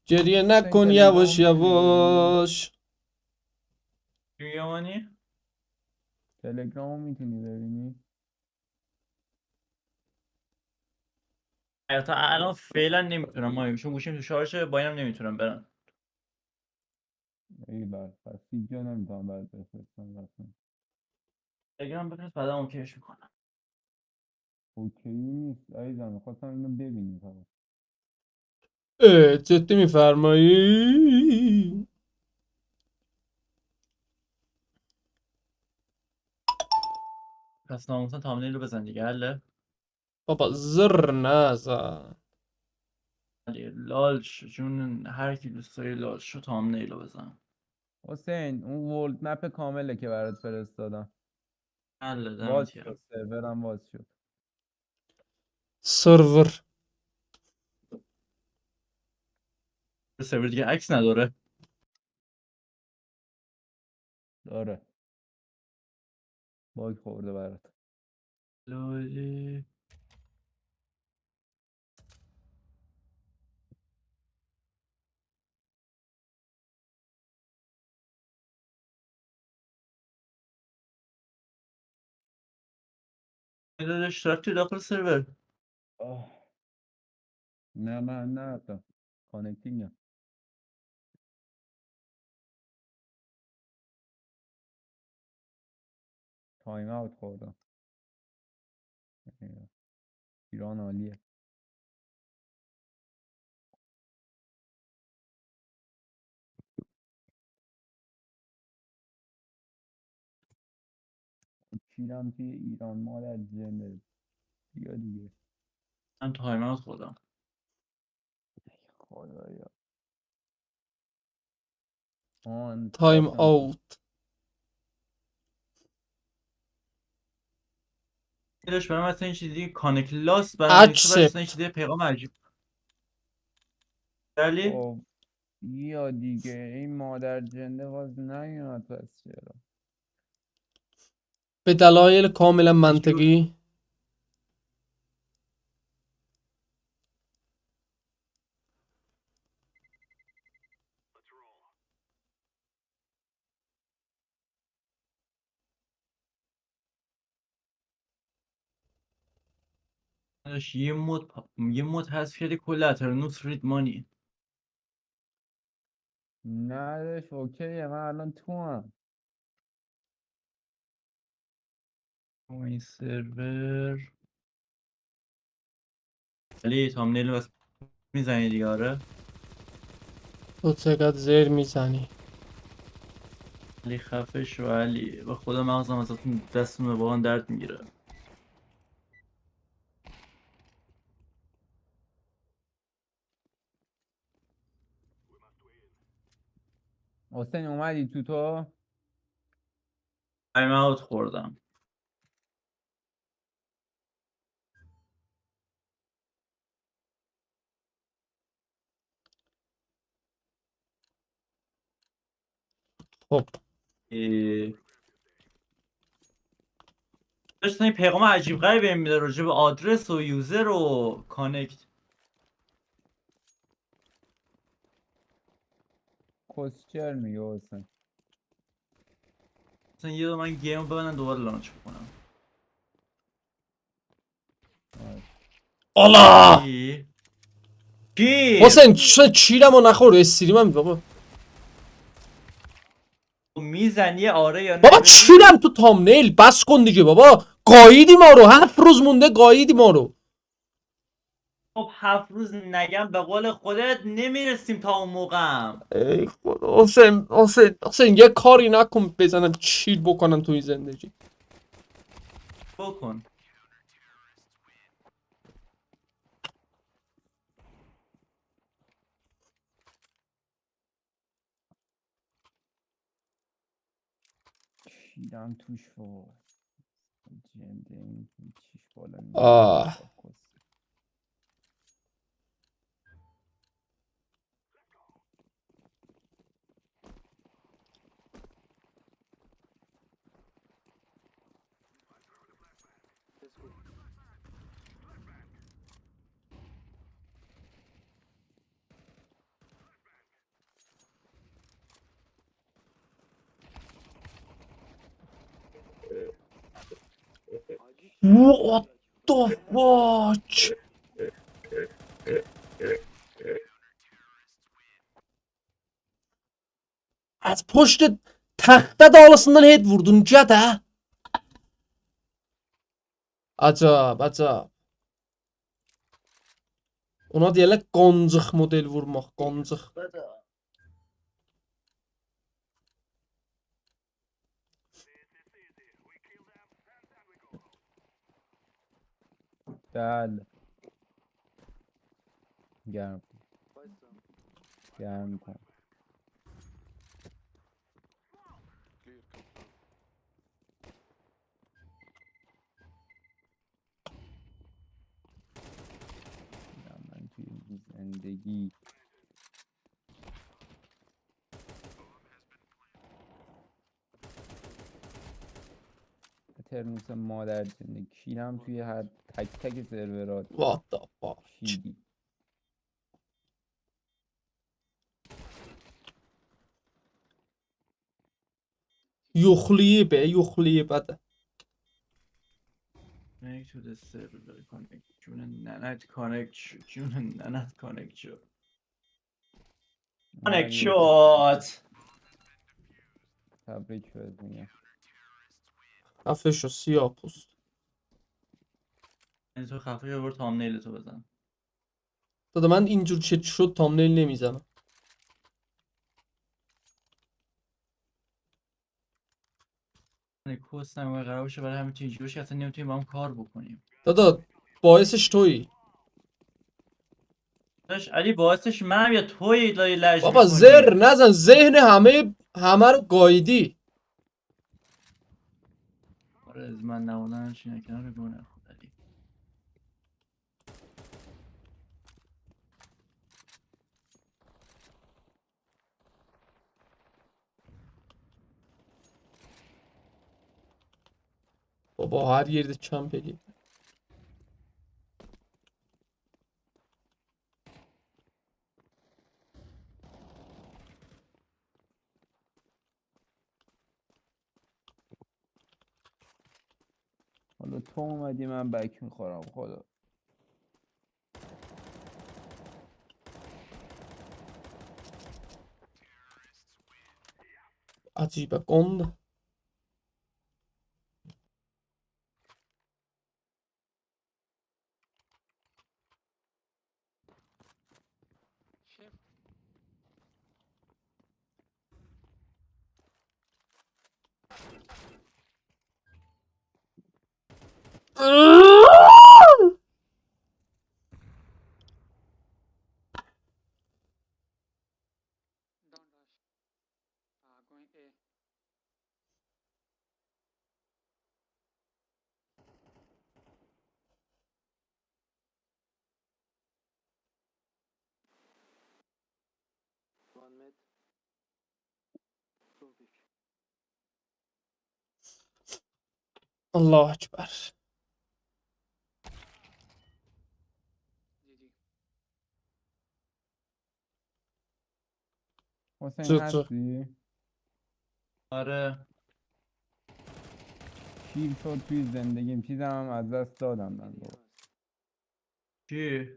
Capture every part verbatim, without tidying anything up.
گریه نکن، یواش یواش. دونیا وانی؟ تلگرامو می‌تونی ببینی؟ حتی الان فعلاً نمی‌تونم، ما چون گوشیم تو شارژه، با اینم نمی‌تونم برم. ای بابا، پس هیچ جا نمی‌تونم برات بفرستم رسما. تلگرام بفرست، بعدا اوکیش می‌کنم. اوکی نیست عزیزم، می‌خواستم اینو ببینی فقط. اه، جدی می‌فرمایی؟ پس ناموساً تامنیل رو بزن دیگه، حله؟ بابا، زر نزن. علی، لال شو، جون هر کی دوست داری لال شو، تامنیل رو بزن. حسین، اون ورلد مپ کامله که برات فرستادم. حله، دمت باز گرم. شد، سرورم باز شد. سرور. سرور دیگه عکس نداره. داره. باگ خورده برات. لودی. تعداد اشتراک تو داخل سرور. آه. نه، من نه، حتی کانکتینگم. تایم اوت خوردم. ایران عالیه. کیرم توی ایران، مادر جنده. بیا دیگه. من تایم اوت خوردم. خدایا. آن تایم تایم اوت. داداش، برام اصلاً این چیزی کانکت لاست برام نوشته، اصلاً این اکسپت. چیزی پیغام عجیب. بلی. خب، بیا دیگه، این مادر جنده باز نیومد، پس چرا؟ به دلایل کاملاً منطقی. داداش، یه مود پا-، یه مود حذف کردی، کل اترنوس رید مانی. نه داداش، اوکیه، من الان تو هم. این سرور. علی، تامنیل بس می‌زنی دیگه، آره؟ تو چقدر زر می‌زنی؟ علی، خفه شو علی، به خدا مغزم ازتون دستم واقعاً درد می‌گیره. حسین، اومدی تو تو؟ تایم اوت خوردم. خب. اه. داشت این پیغام عجیب غریبی می‌ده راجع به آدرس و یوزر و کانکت. کسچر میگه حسین. مثلاً یه دو من گیم ببندم، دوباره لانچ بکنم. آلا! کی؟ کی؟ حسین، چ-، چیرم و نخور، استریمم بابا. می‌زنی آره یا نه؟ بابا، چیرم تو تامنیل، بس کن دیگه بابا. گاییدی ما رو، هفت روز مونده گاییدی ما رو. خب، هفت روز نگم، به قول خودت نمی‌رسیم تا اون موقعم. ای خدا، حسین، حسین، حسین، یه کاری نکن بزنم چیل بکنم توی زندگی. بکن. کیرم توش وای. جنده این چیش بالا می‌ره. آه. What the fuck? از پشت تخته دالیسیندان هد ووردون، گده. عجب، عجب. اونا دئیرلر قانجیق مدل وورماق، قانجیق. بلی. گرم. گرم کن. یا من توی این زندگی. اترنوس مادر جنده، کیرم توی هر تک تک سرورات. What the fuck؟ کیری. یوخلاییب، ائ، یوخلاییب، هادی. Connect to the server, connect. جون ننت connect شو، جون ننت connect شو. Connect شد. تبریک بهت می‌گم. خفه شو، سیاه‌پوست. یعنی تو خفه شو، برو تامنیل تو بزن. دادا، من اینجور که شد تامنیل نمیزنم. یعنی کس نگو، قرار باشه برای همین تو اینجوری باشه که اصلاً نمی‌تونیم با هم کار بکنیم. دادا، باعثش تویی. داش علی، باعثش منم یا تویی، لای لج بابا، می‌کنی؟ زر نزن، ذهن همه، همه رو گاییدی. آره، از من نبودنش اینه کنار گونه خود علی. بابا، هر یئرده کمپ ائله‌ییب. حالا تو اومدی، من بک می‌خورم، خدا. عجیبه قوندو. Don't rush. Ah, going A. One mid. Two big. الله اکبر. حسین، چی، چی؟ هستی؟ آره. شیر شد توی زندگیم، چیزم هم از دست دادم من، بابا. چی؟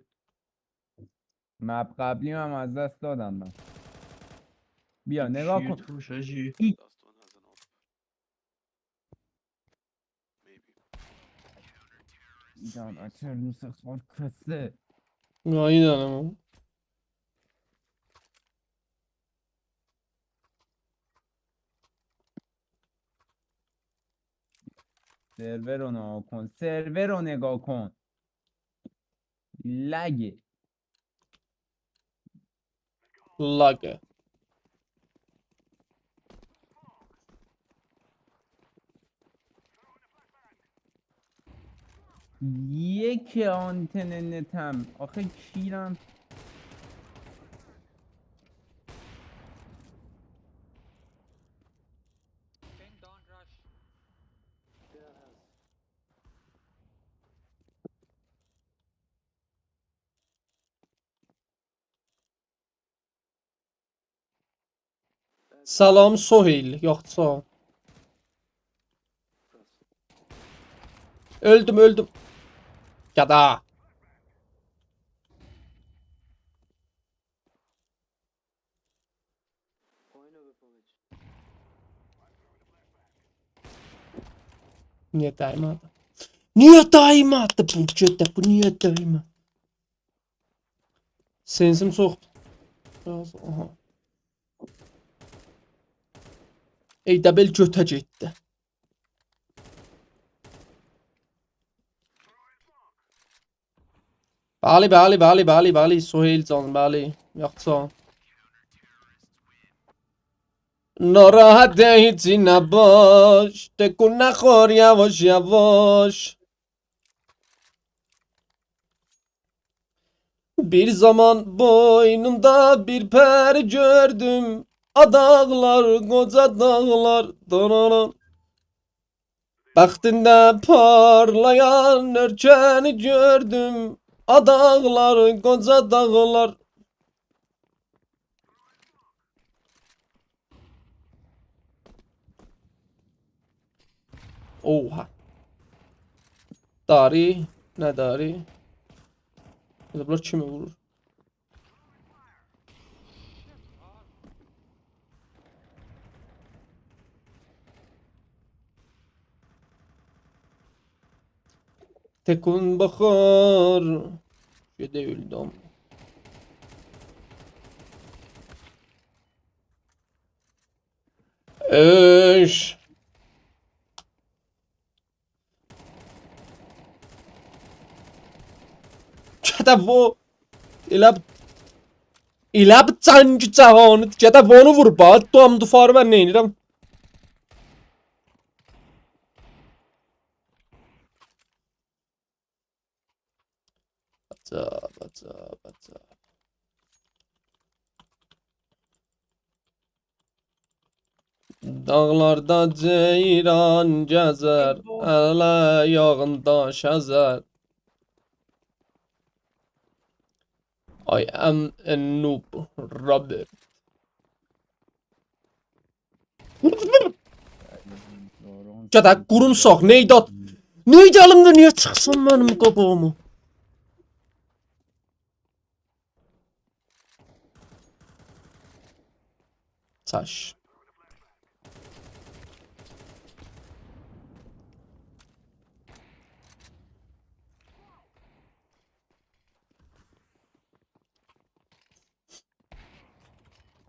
مپ قبلی هم از دست دادم من. بیا، نگاه کن. شیر توش، حاجی. ای- جان، اترنوس خار کسه. گاهی دارم. سرور رو نگاه کن، سرور رو نگاه کن. لگه. لاگه. یک آنتن نتم. آخه کیرم. سلام سهیل، یوخ، ساغ اول. اؤلدوم، اؤلدوم. گده. نییه دیمه‌دی؟ نییه دیمه‌دی بو گده؟ بو نییه دیمه‌دی؟ سنسیم چوخدور. آها. ای ده بئل گؤته گئتدی. بلی، بلی، بلی، بلی، بلی، سهیل جان، بلی. یاخشی. ناراحت هئچ نباش، تکون نخور، یاواش یاواش. بیر زامان بوینوندا بیر پری گؤردوم. آ داغلار، قوجا داغلار، دانانان. بختینده پارلایان اؤرکنی گؤردوم. آ داغلار، قوجا داغلار. اوها. داری، نه داری؟ بونلار کیمی وورور؟ تکون بخور. شئی دئییلدی آمما. اؤش. گده وو. ائله ب-، ائله بیر جنگ جهانی. گده وونو وور، باخ. دوام دوفاری من نئینیرم؟ عجب، عجب، عجب. داغلاردا جئیران گزر، ائله یاغیندا شزر. I am a noob, Robert. گده قورومساق، نئیدی آت؟ نئیدی الیمده، نییه چیخسین منیم قاباغیما؟ چاش.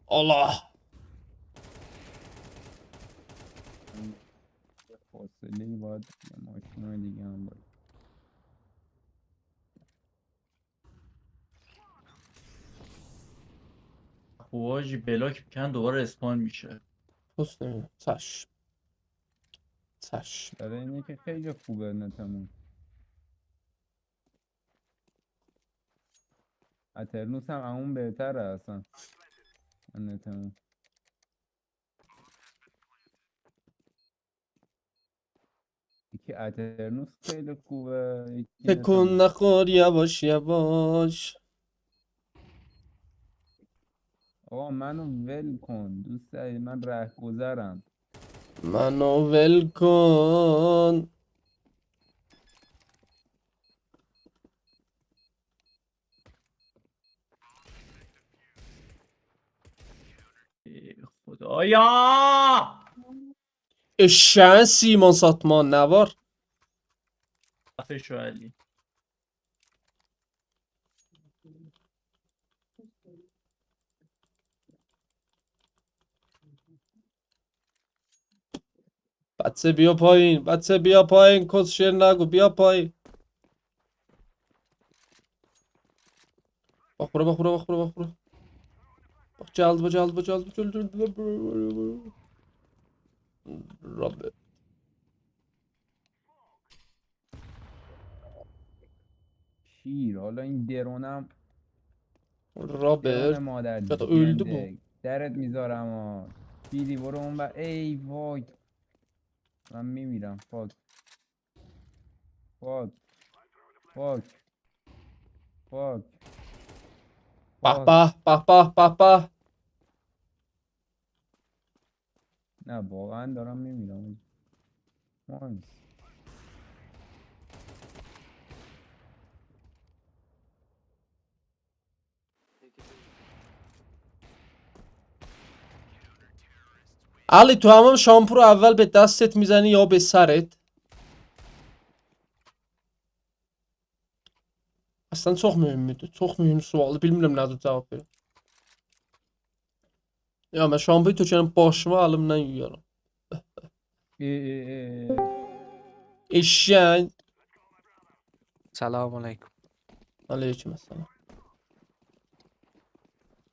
الله. فاصله وار، یه ماشین دیگه هم بود. خب حاجی، بلاک می‌کنن دوباره اسپان می‌شه. پست نمی‌دونم. چشم. چشم. برای اینه که خیلی خوبه نتمون. اترنوس هم اون بهتره اصلاً. نتمون. یکی اترنوس خیلی خوبه، یکی تکون نتمون. نخور، یواش یواش. آقا، منو ول کن، دوست داری من رهگذرم. منو ول کن. ای خدایا! ائششه‌یین سیمان ساتما، نه وار؟ آتش و علی. بچه بیا پایین، بچه بیا پایین، کس شعر نگو، بیا پایین. باخ بورا، باخ بورا، باخ بورا، باخ بورا. باخ، گلدی، باخ، گلدی، باخ، گلدی، باخ، گلدی، باخ، گلدی. رابی. شیر، حالا این درونم، رابرت. درون مادر یا دا اؤلدو بو. جنده. درت می‌ذارم ها. شیری، برو اون بر-، ای وای. من می‌میرم. فاک. فاک. فاک. فاک. به فاک. به، به به، به به. نه، واقعاً دارم می‌میرم. نایس. علی، تو همون شامپو رو اول به دستت می‌زنی یا به سرت؟ اصلاً چوخ مهمدور. چوخ مهم سؤالدیر. بیلمیرم نه جور جواب وئریم. یا، من شامپویو تؤکرم باشیما، الیمدن یویارام. ای، ای، ای، ای. ائششک. سلام علیکم. علیکم السلام.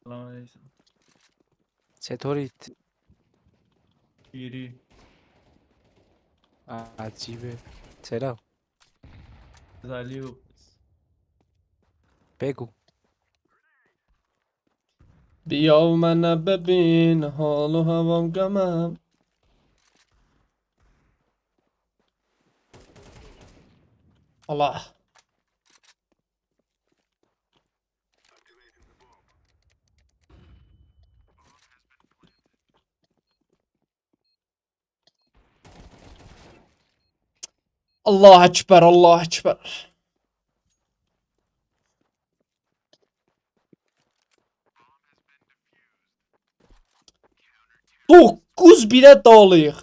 سلام علیکم. چطورید؟ گیری. عجیبه. چرا؟ زلیو. بگو. بیا منه ببین، حال و هوام غمم. الله. الله اکبر، الله اکبر. دوققوز بیره داغیلیق.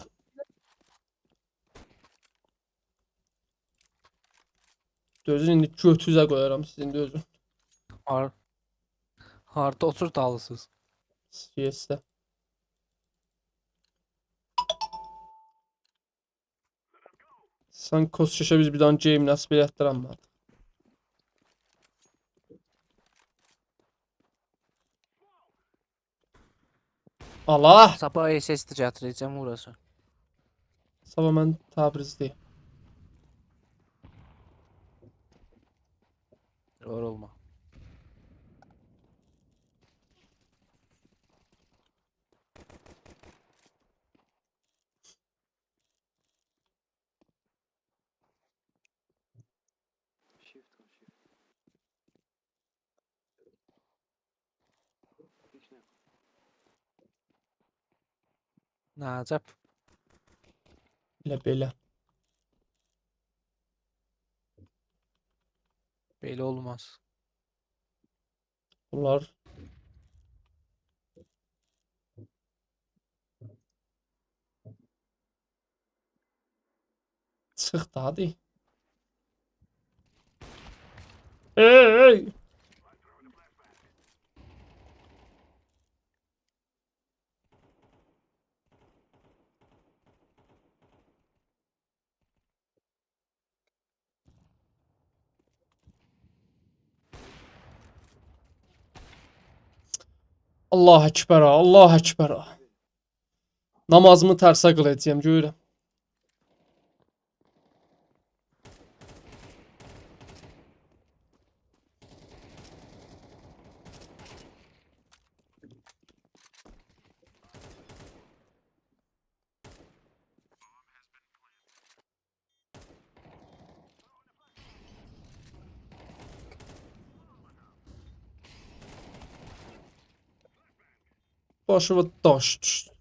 دؤزون، ایندی گؤتوزه قویارام سیزین، دؤزون. هار-، هاردا اوتور دالیسیز. سیسده. سن کوسکشه بیز بیر دنه گیم نصیب ائلتدیرم وار. الله! صاباح اس اس دی گتیره‌جم اوراسا. صاباح من تبریزده‌یم. یورولما. Shift کن، shift. هیچ نه. نه عجب. ائله بئله. بئله اولماز. بونلار. چیخ دا، هادی. ائی، ائی! الله اکبر ها، الله اکبر ها. نمازیمی ترسه قیلایاجاغام، گؤرورم. باشیما داش دوشدو.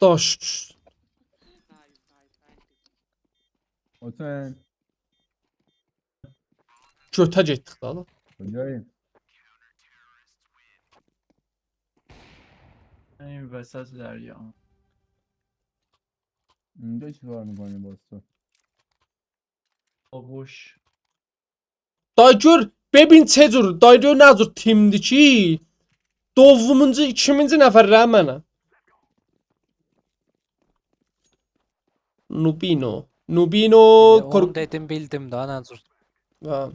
داش دوشدو. اوتن. گؤته گئتدیک دا، آغلیم. کجایی؟ این وسط دریا. اینجا چی کار می‌کنی باز تو؟ بابوش. دای گؤر، ببین چه جور، دای گؤر نه جور تیمدیر کی. دومونجو، ایکیمینجی نفر ره منه. نوبینو. نوبینو، ائله کور- اونو دئدیم، بیلدیم دا، نه جور. ها.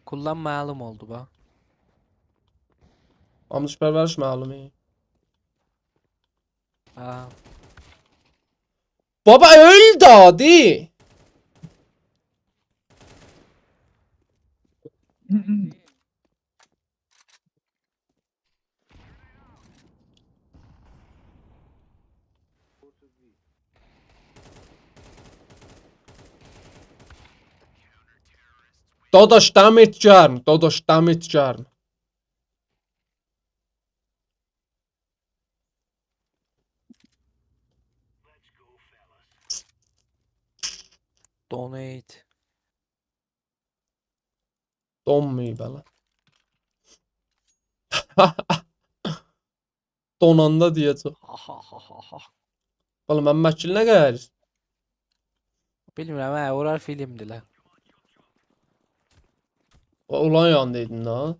کلّاً معلوم اولدو، باخ. آموزش پرورش معلومی. ها. بابا، اؤل دادی. داداش، دمت گرم. داداش، دمت گرم. Donate. دونماییب هله. دوناندا دئیه‌جک. ها، ها، ها، ها، ها. بالا، ممد وکیل نه قدر؟ بیلمیرم، هه، اورا فیلمدیلر. او، اولارین یانیندایدین دا.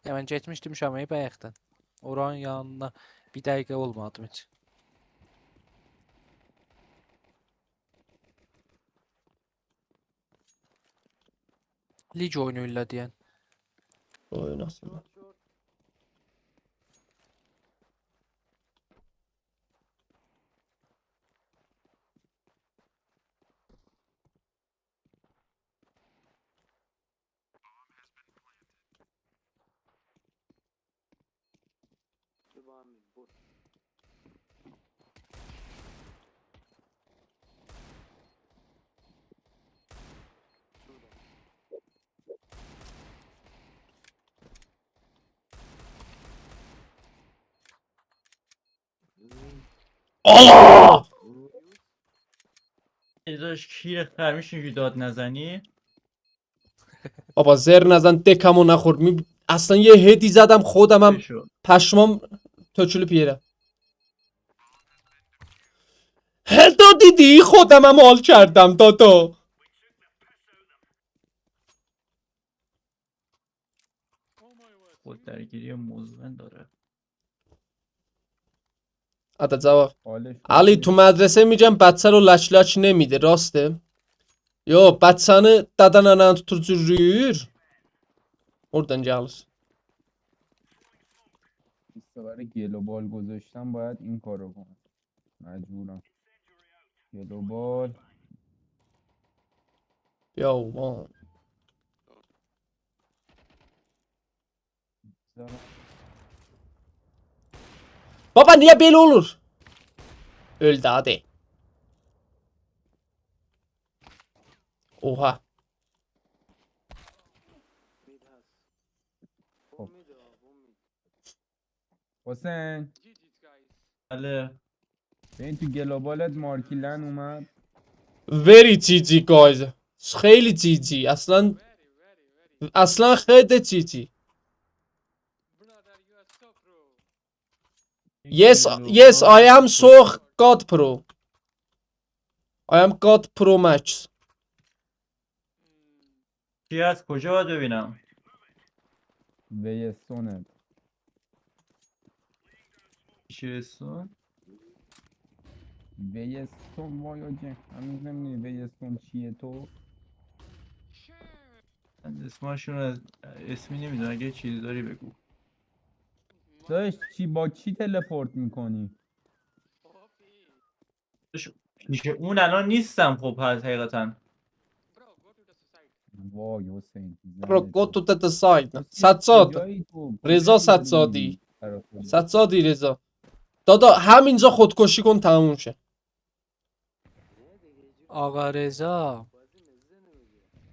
یا، من گئتمیشدیم شاماییب آیاقدان. اورانین یانینا بیر دقیقه اولمادیم هئچ. لیگ اویناییرلار دئین. اویناسینلار. آللاه! ازاش کیر خرمیشین کی داد نزنی. بابا، زر نزن، دکمو نخورد. می-، اصلاً یه هدی زدم، خودمم بشو. پشمام تؤکولوب یئره. هدو دئدی، خودمم حال کردم، دادو. خود درگیری مزمن داره. آدا جواب. عالی، عالی، تو مدرسه می‌گم بچه رو لچ‌لچ نمی‌ده، راسته؟ یو، بچه‌نی دده‌ننه‌نین توتور جورلویور. اورادان گلیر. بیست برای گلوبال گذاشتم، باید این کار رو کنم. مجبورم. گلوبال. بیا، اوغلان. بابا، نییه بئله اولور؟ اؤلدو، هادی. اوها. حسین. بله. ببین تو گلوبالت مارکیلن اومد. Very جی جی، guys. خیلی جی جی. اصلاً، اصلاً خیلی جی جی. Yes, yes, I am so God Pro. I am God Pro Max. چی هست؟ کجا باید ببینم؟ ویستون. چی هستون؟ ویستون، وای آجی. هنوز نمی‌دونی ویستون چیه تو؟ من اسمشون از، اسمی نمی‌دونم. اگه چیزی داری بگو. داداش، چی، با چی تلپورت می‌کنی؟ ش-، پیش اون الان نیستم، خب، هست حقیقتاً. وای حسین، Bro, go to the side. سجاد. کجایی تو؟ رضا کجایی سجادی. طرف خودت؟ سجادی رضا. دادا، همینجا خودکشی کن، تموم شه. آقا رضا.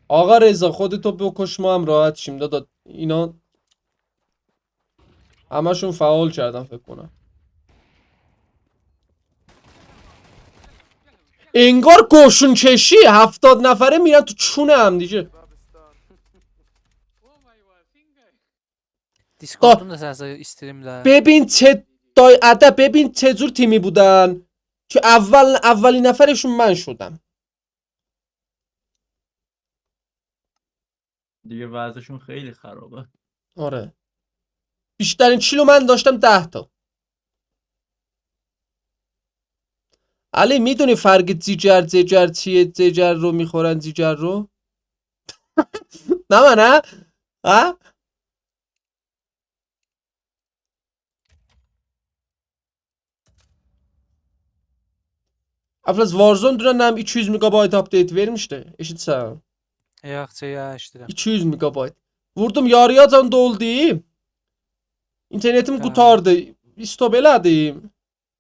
آقا رضا، خودتو بکش، ما هم راحت شیم دادا. اینا همه‌شون فعال کردن فکر کنم. انگار گوشون‌کشی، هفتاد نفره می‌رن تو چون همدیگه. دیسکوردون دا سنسه ایستیریم ده. ببین چه دای-، اده، ببین چه جور تیمی بودن که اول، اولین نفرشون من شدم. دیگه وضعشون خیلی خرابه. آره. بیشترین کیلو من داشتم، ده تا. علی، می‌دونی فرق جیگر، جگر چیه؟ جگر رو می‌خورن، جیگر رو. نه من، ها؟ ها؟ افلاس، وارزون دونن نم ایکی یوز مگابایت آپدیت وئرمیشدی. ائشیتسن. یوخ، شئی، ائشیدیرم. ایکی یوز مگابایت. ووردوم، یارییاجان دولدو. اینترنتیم، هه، قوتاردی. استاپ ائله‌دیم.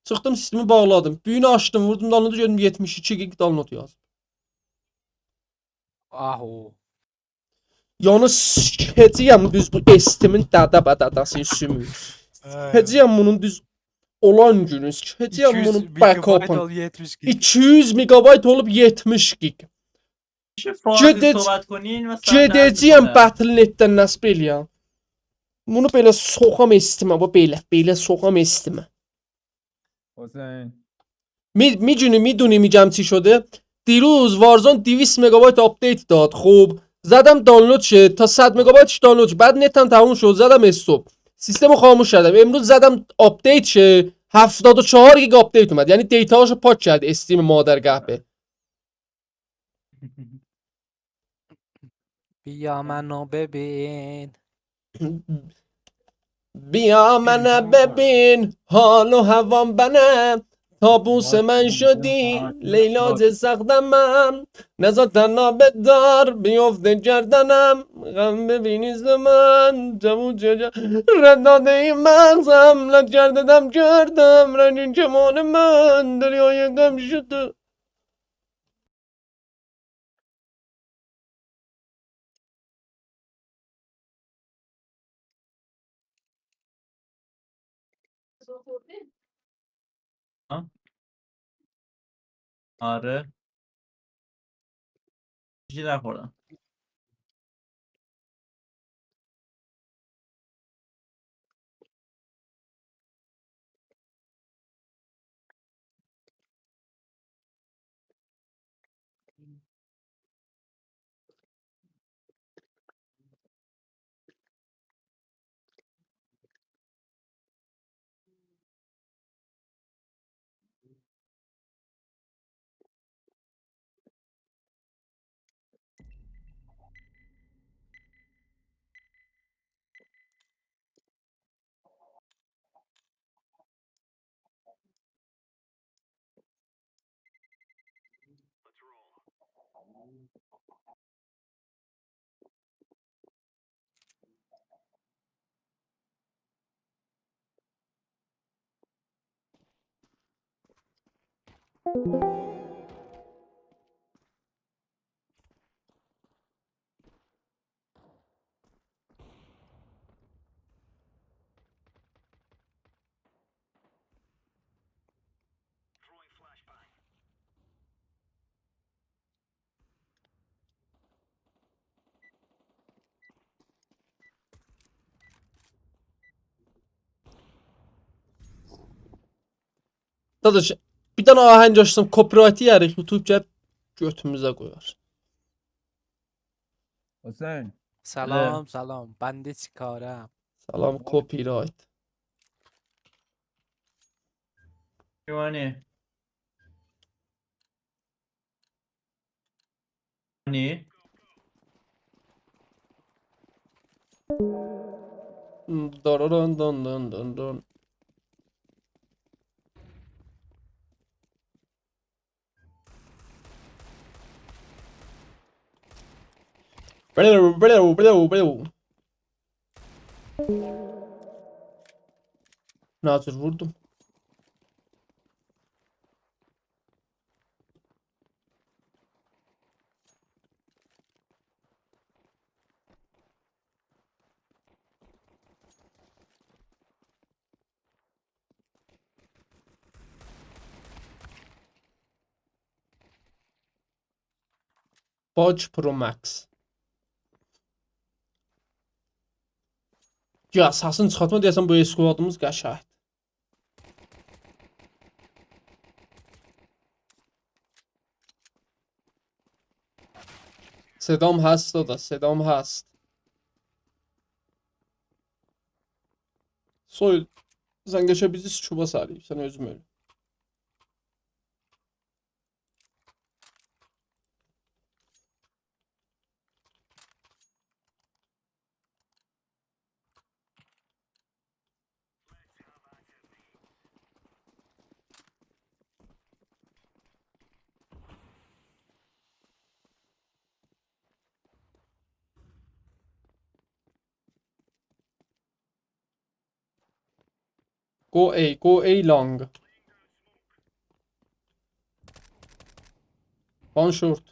چیخدیم، سیستمی باغلادیم. بو گون آچدیم، ووردوم دانلودو، گؤردوم یئتمیش ایکی گیگ دانلود یازیب. آهو. یعنی سیکه‌جه‌یم دوز بو استیمین دده بدده‌سینی سومور. هه. سیکه‌جه‌یم بونون دوز اولان گونو، سیکه‌جه‌یم بونون بکاپین. ایکی یوز مگابایت اول یئتمیش گیگ. ایکی یوز مگابایت اولوب یئتمیش گیگ. می‌شه فارسی گئده‌ج-، صحبت کنین؟ مثلاً درس گئده‌جه‌یم می‌خونم. بتل نتدن نصب ائله‌یم. بونو بئله سوخام استیمه، بو بئله، بئله سوخام استیمه. حسین. می-، می‌دونی، می‌دونی می‌گم چی شده؟ دیروز وارزون دویست مگابایت آپدیت داد. خب، زدم دانلود شه، تا صد مگابایتش دانلود شه. بعد نتم تموم شد، زدم استوب. سیستم خاموش کردم. امروز زدم آپدیت شه، هفتاد و چهار گیگ آپدیت اومد. یعنی دیتاهاشو پاک کرد استیم مادر قهوه. بیا منو ببین. بیا منه ببین، حال و هوام بنه. طاووس من شدی، لیلا جه سقدمم. نزا تنها بدار، بیفته گردنم. غم ببینی زمان، جوو جه جه. رد داده‌ی مغزم، لج کرده دم کردم. رنگین کمان من، دریای غم شده. ها؟ آره. چی در خوردم؟ داداش، بیر دنه آهنگ آچسام، کپی‌رایتی یئریک، یوتیوب گلیب گؤتوموزه قویار. حسین. سلام، اه. سلام. بنده چیکارم؟ سلام، کپی‌رایت. جوانی. نی؟ داراران دان دان دان دان. بلو، بلو، بلو، بلو. ناصر ووردوم. باج پرو مکس. یا، سسینی چیخارتما، دئیه‌سن بو اسکوادیمیز قشنگدیر. صدام هست داداش، صدام هست. سویل، سن قشنگ بیزی سکوبا سالیبسان، اؤزوم اؤلوم. Go A, go A long. One short.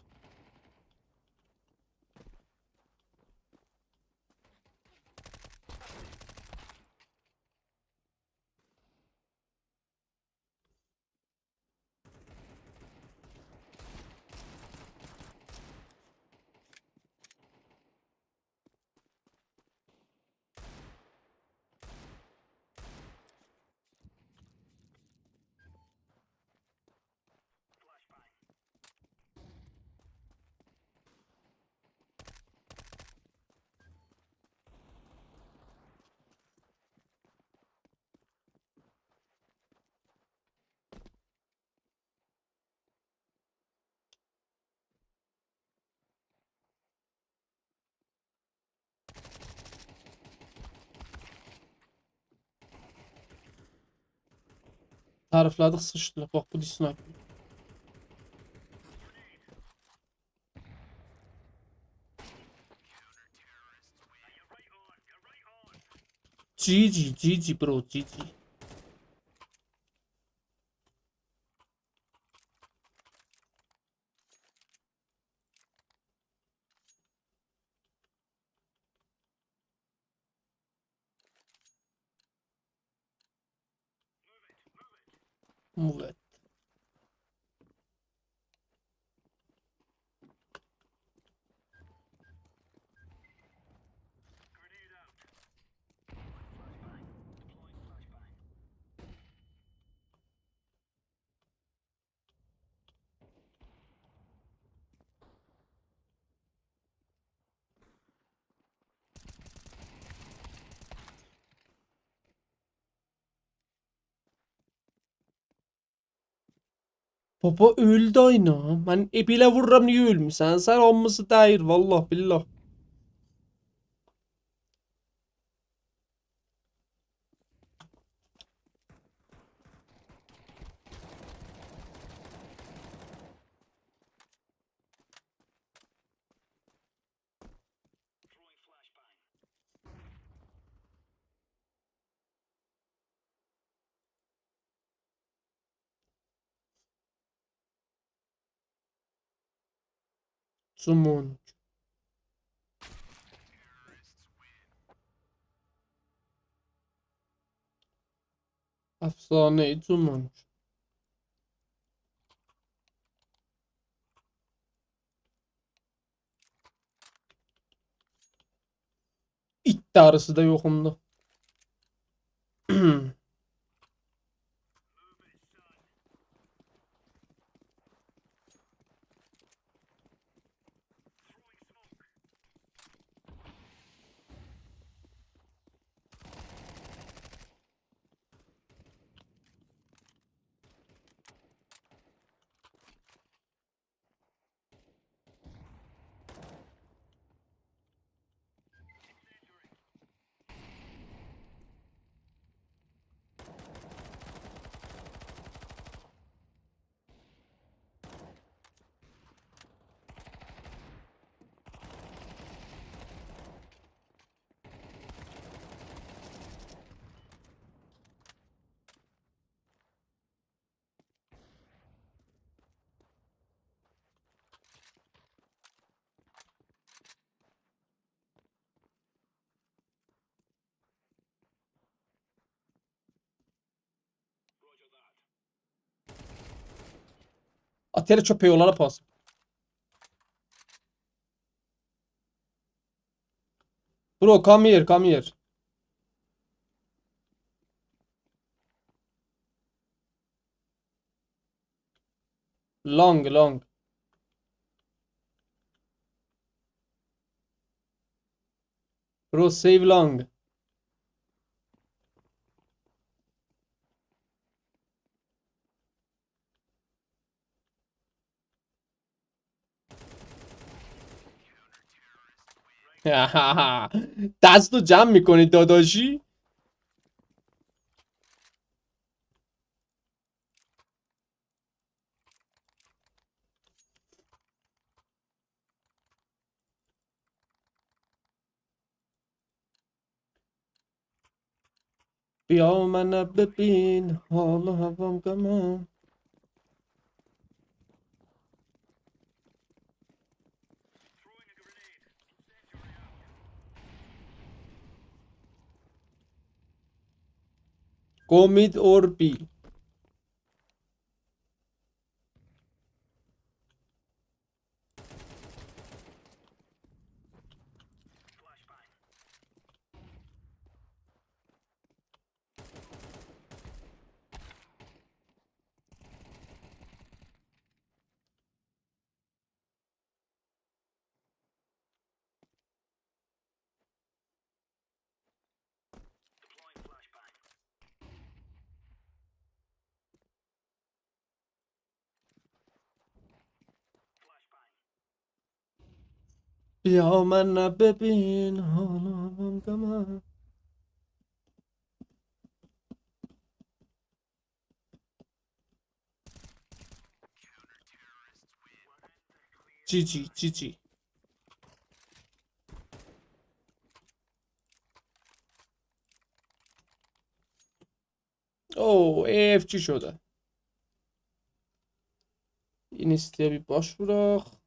طرفله‌دیک، سیچدیق. باخ، بو دیسلایک. جی جی، جی جی، برو، جی جی. Move it. بابا، اؤل دای نه؟ من، ائ، بئله وورورام، نییه اؤلمورسن؟ سن هامیسی دئییر، والله، بالله. جومونج. افسانه‌ای جومونج. ایت داریسی دا یوخومدو. آت یئره کؤپک، اونلارا پاس. Bro, come here, come here. Long, long. Bro, save long. دستو جمع می‌کنی داداشی؟ بیا منه ببین، حال و هوام غمه. Go mid or B. بیا منه ببین، حال و هوام غمه. جی جی، جی جی. اوه، اف ایکی شده. اینستایا بیر باش ووراق.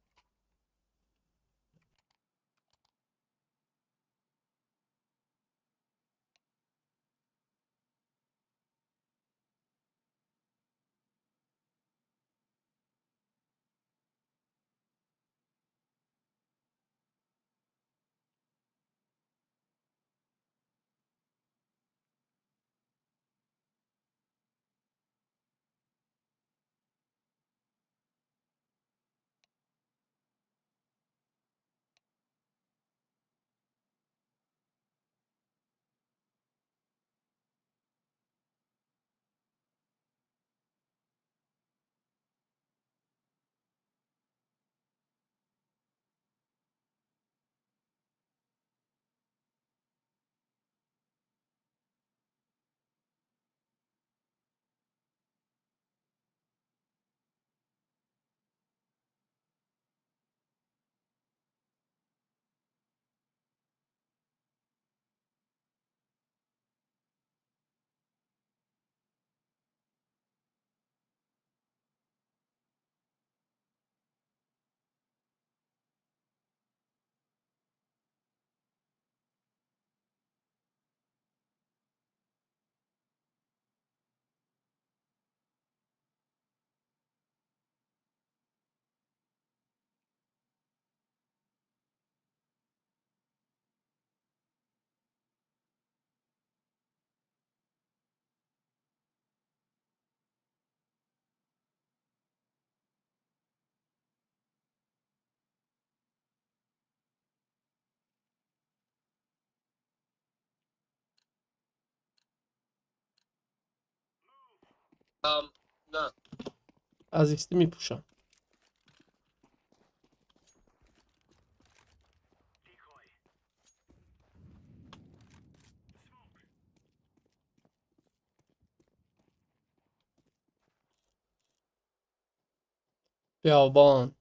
ام، نه. از ایکسی می‌پوشم. بیابان.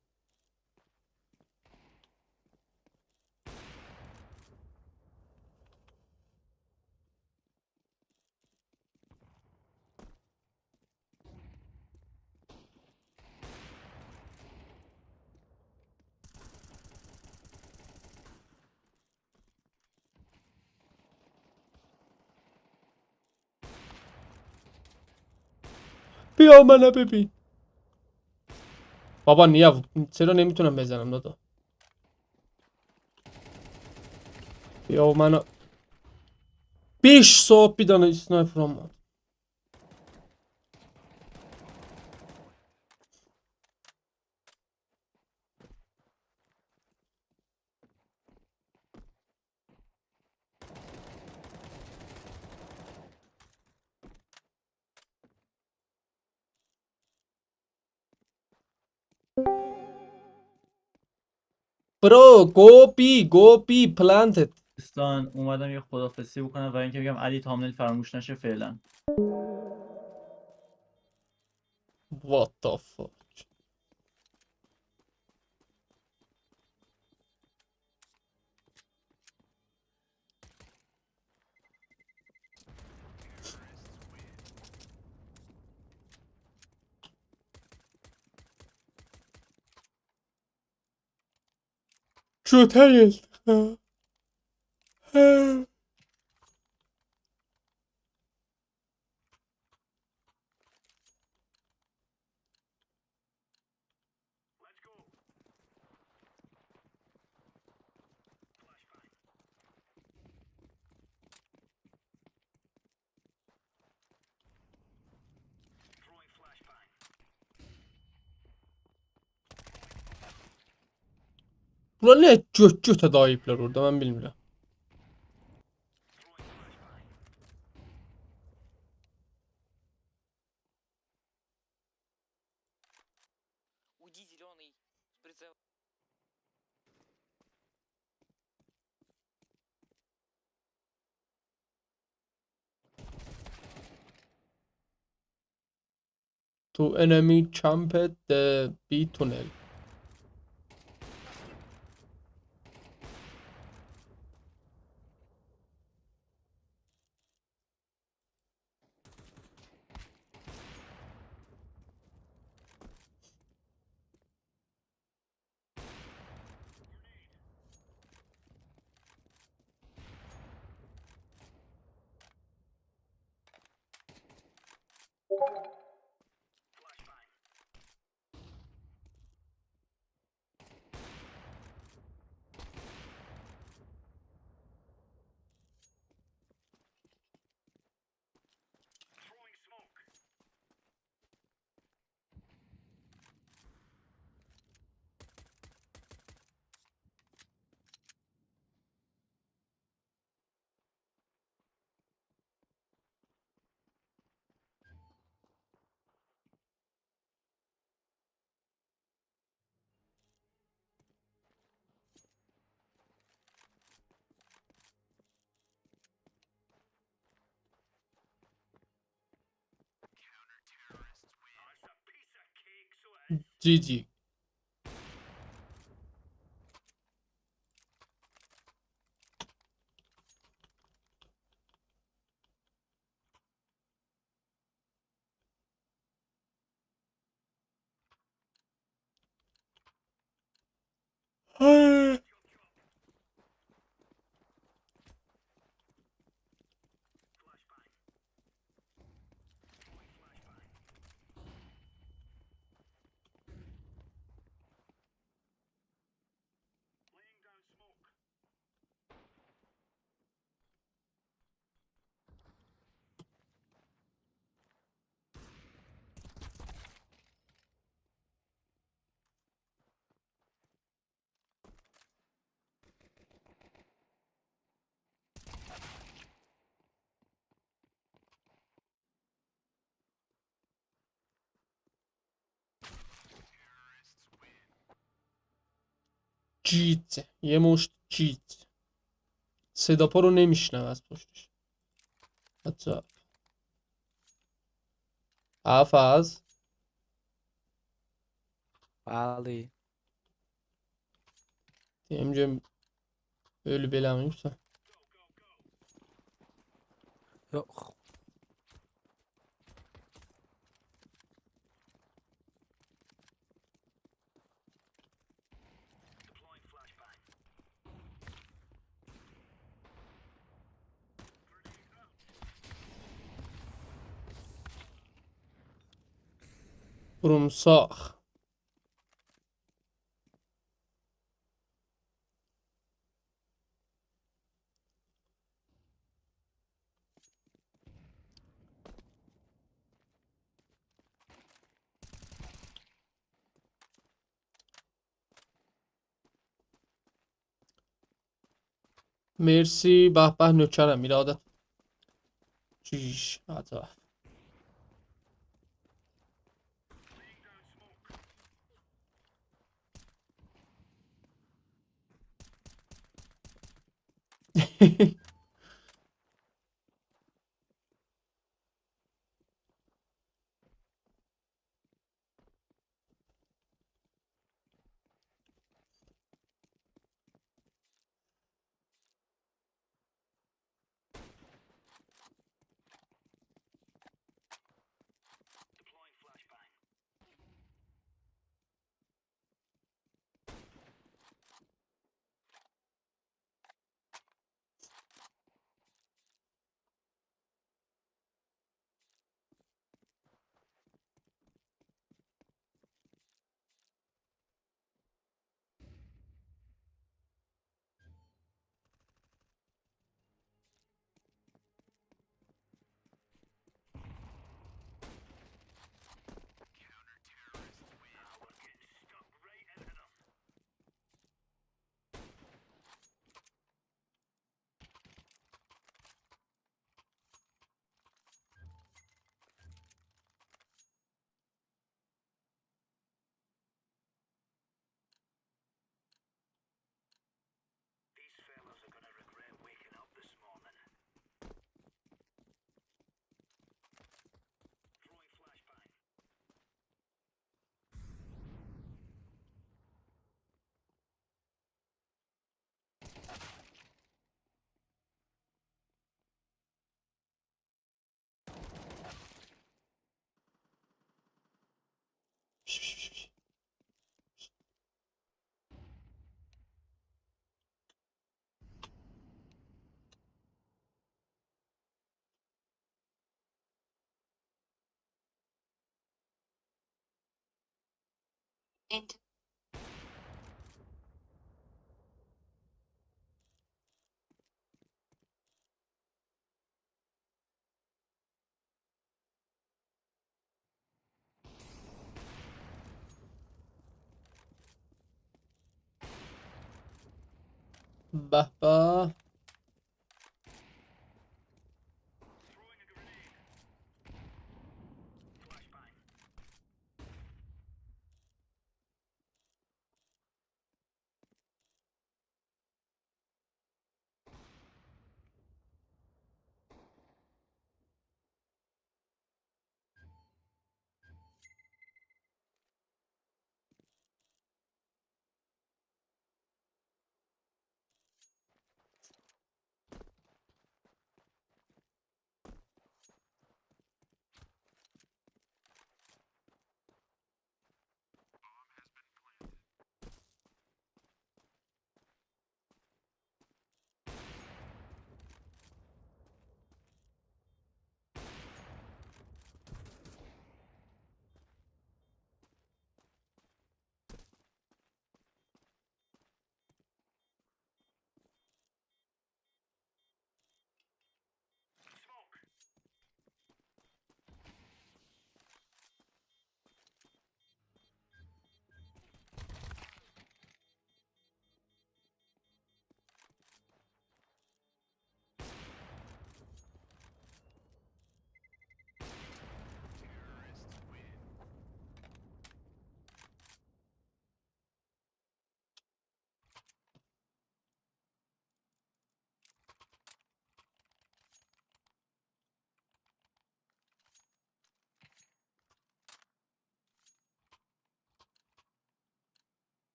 بیا منه ببین. بابا، نییه و-، چرا نمی‌تونم بزنم، دادا؟ بیا منه. بئش ساعت بیر دنه اسنایپرم وار. Bro, go B, go B, planted. دوستان، اومدم یه خدافظی بکنم و اینکه بگم علی تامنل فراموش نشه فعلاً. What the fuck? جوتر یئلدیک ها. هه. بونلار نییه گؤت-گؤته داییبلار اورادا، من بیلمیرم. Уйди, зелёный, с прицела. Two enemy camped the B tunnel. جی جی. گیج. یه مشت گیج. صدا پا رو نمیشنوه از پشتش. حتی. حافظ. بلی. دئییم گؤروم اؤلوب ائله‌مه‌ییبسه. یوخ. قورساق. مرسی، به به، نوکرم، ارادت. چیش، عجب. These fellas are gonna regret waking up this morning. Throwing flashbang. Enter. به به.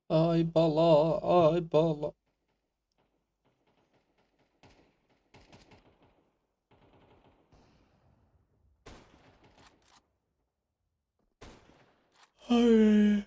آی بالا، آی بالا. آی.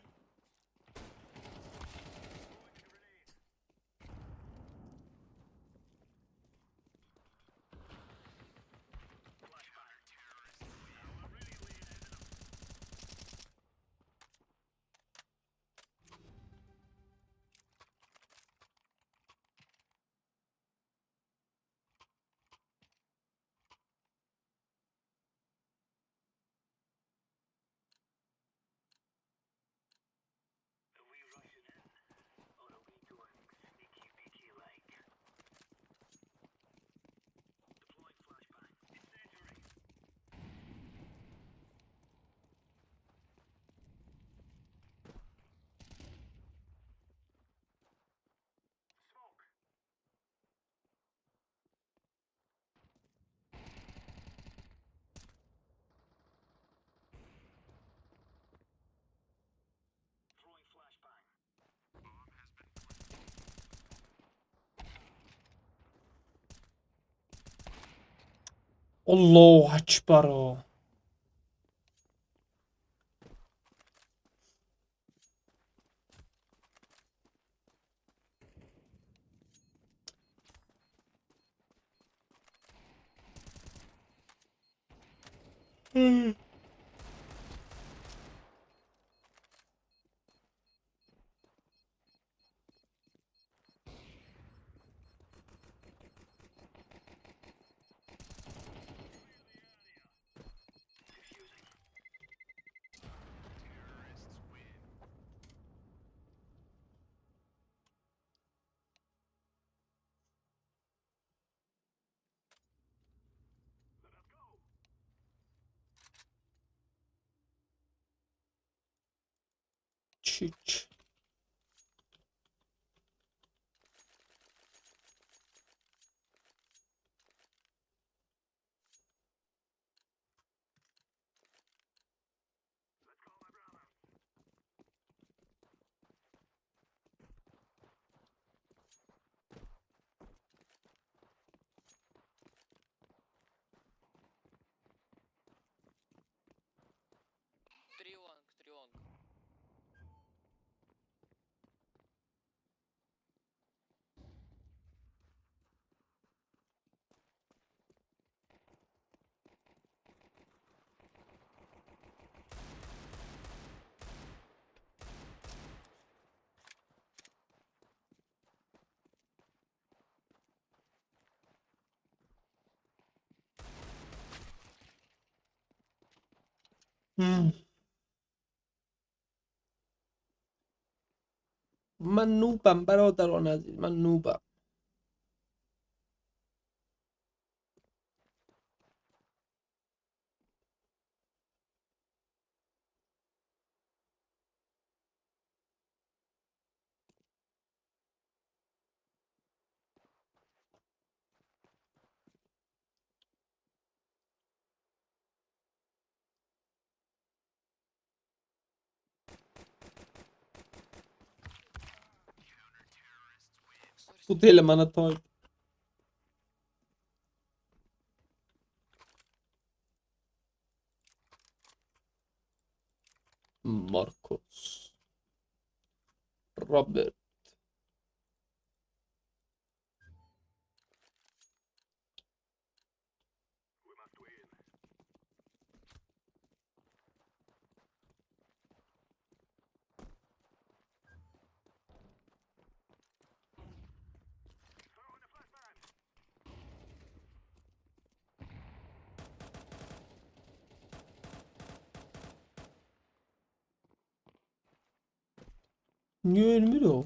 الله اکبر او. چیک. Three long, three long. هوم. من نوبم، برادران عزیز، من نوبم. بو دئییل منه تای. مارکوس. رابرت. نییه اؤلمور او؟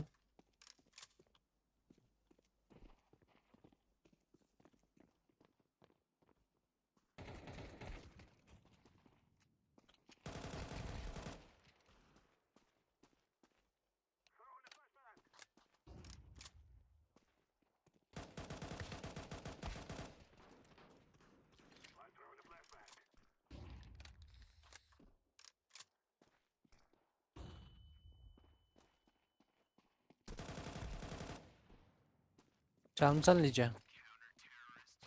چالمیسان لیگه؟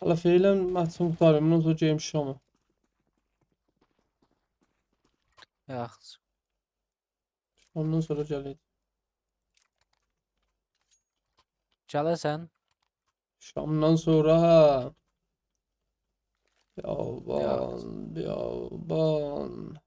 هله فعلاً ماتچین قوتاریم، اوندان سونرا گئدیم شاما. یاخشی. اوندان سونرا گلک. گله‌سن. شامدان سونرا، هه. بیابان، یاخشی. بیابان.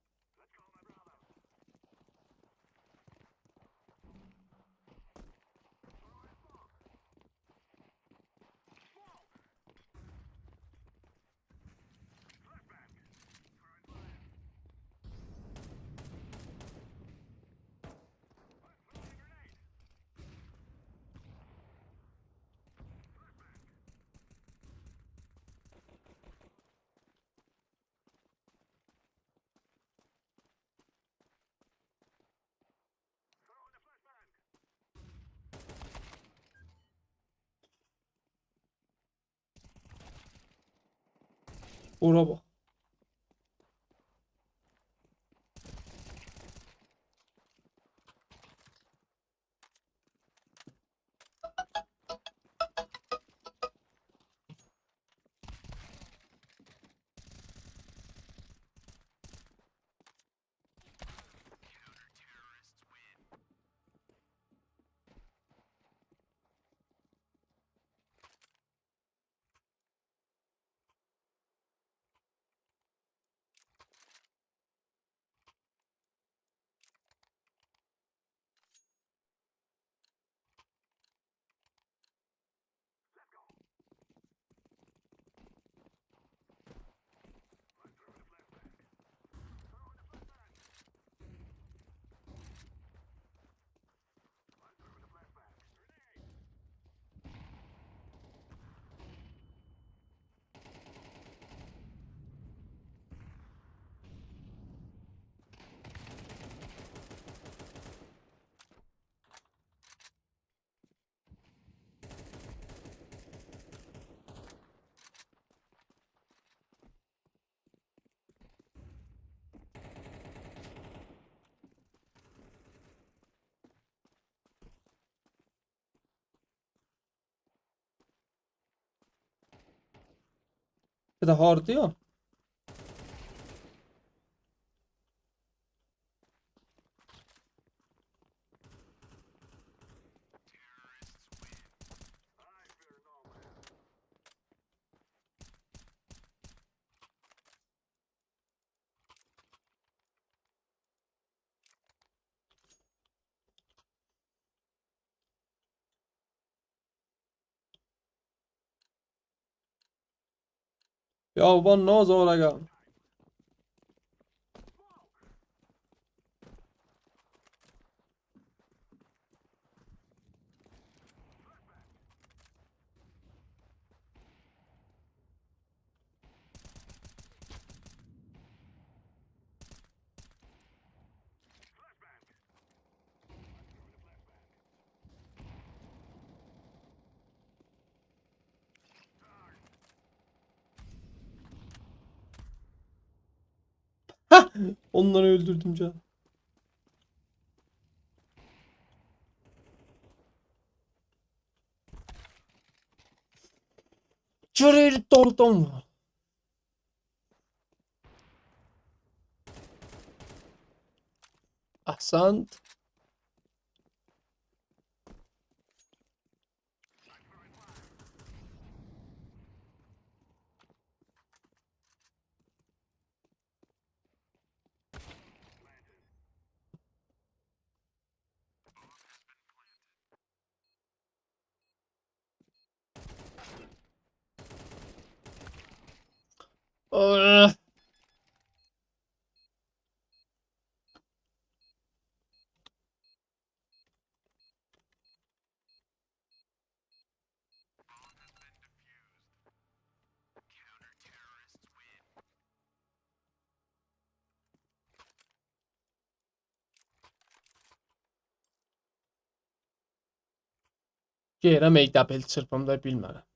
اورا باخ. بیر ده هاردی یا. یا بابا، ناز آقا. هه! اونلاری اؤلدوردوم جان. گؤرور دوردوم. احسنت. آه. گئدیرم ای دابل چیرپیم دا بیلمه‌رم.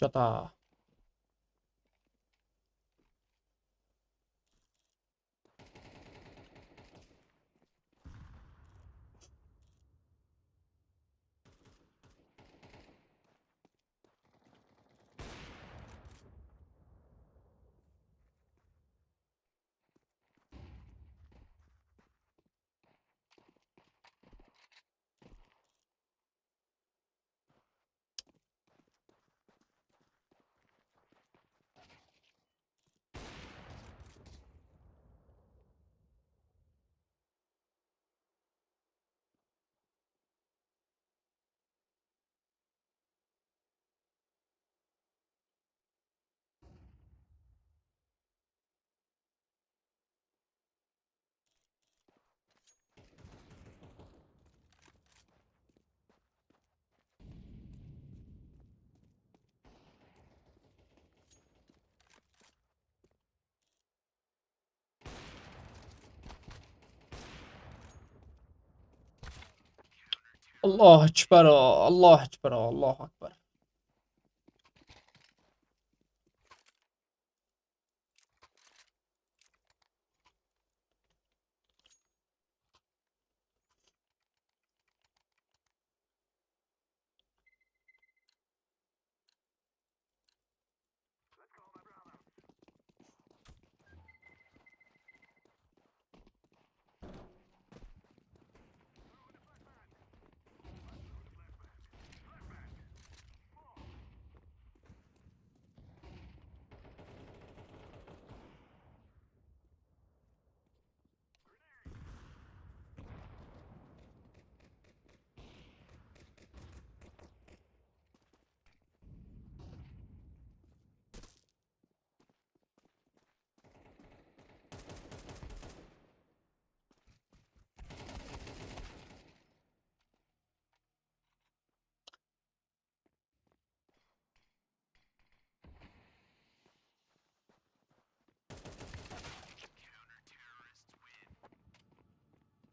گدا. الله اکبر، الله اکبر، الله اکبر.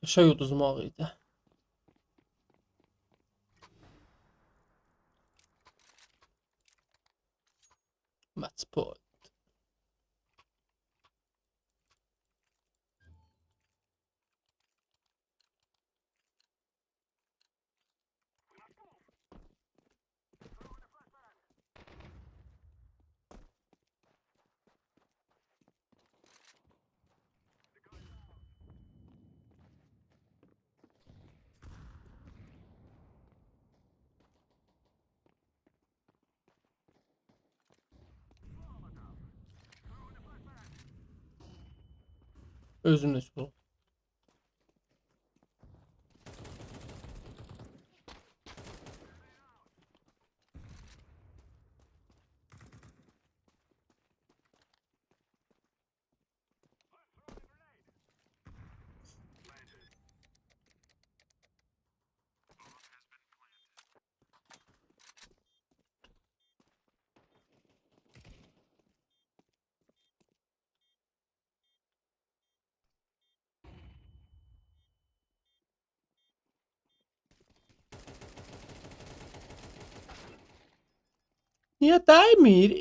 قشنگ اودوزماق ایدی. Match point. اؤزوم ده چوخ. نییه دیمیر؟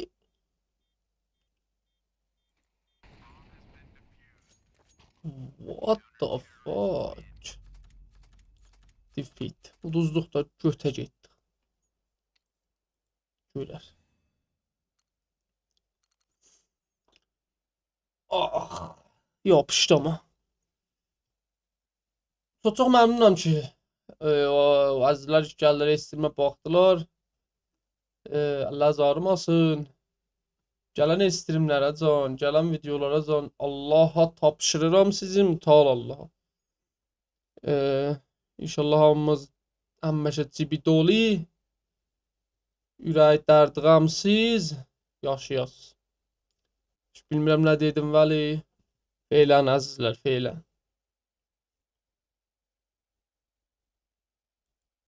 What the fuck? Defeat. اودوزدوق دا گؤته گئتدی. گؤرر. آخ. یاپیشدی آمما. چوخ، چوخ ممنونام کی، ائ، او، او عزیزلر کی گلدیلر استریمه باخدیلار. ائ، اللرینیز آغریماسین. گلن استریملره جان، گلن ویدئولارا جان، آللاها تاپشیریرام سیزی، متعال آللاها. ائ، انشاءالله هامیمیز همیشه جیبی دولو، اوره‌یی درد غمسیز یاشایاق. هئچ بیلمیرم نه دئدیم، ولی فعلاً عزیزلر، فعلاً.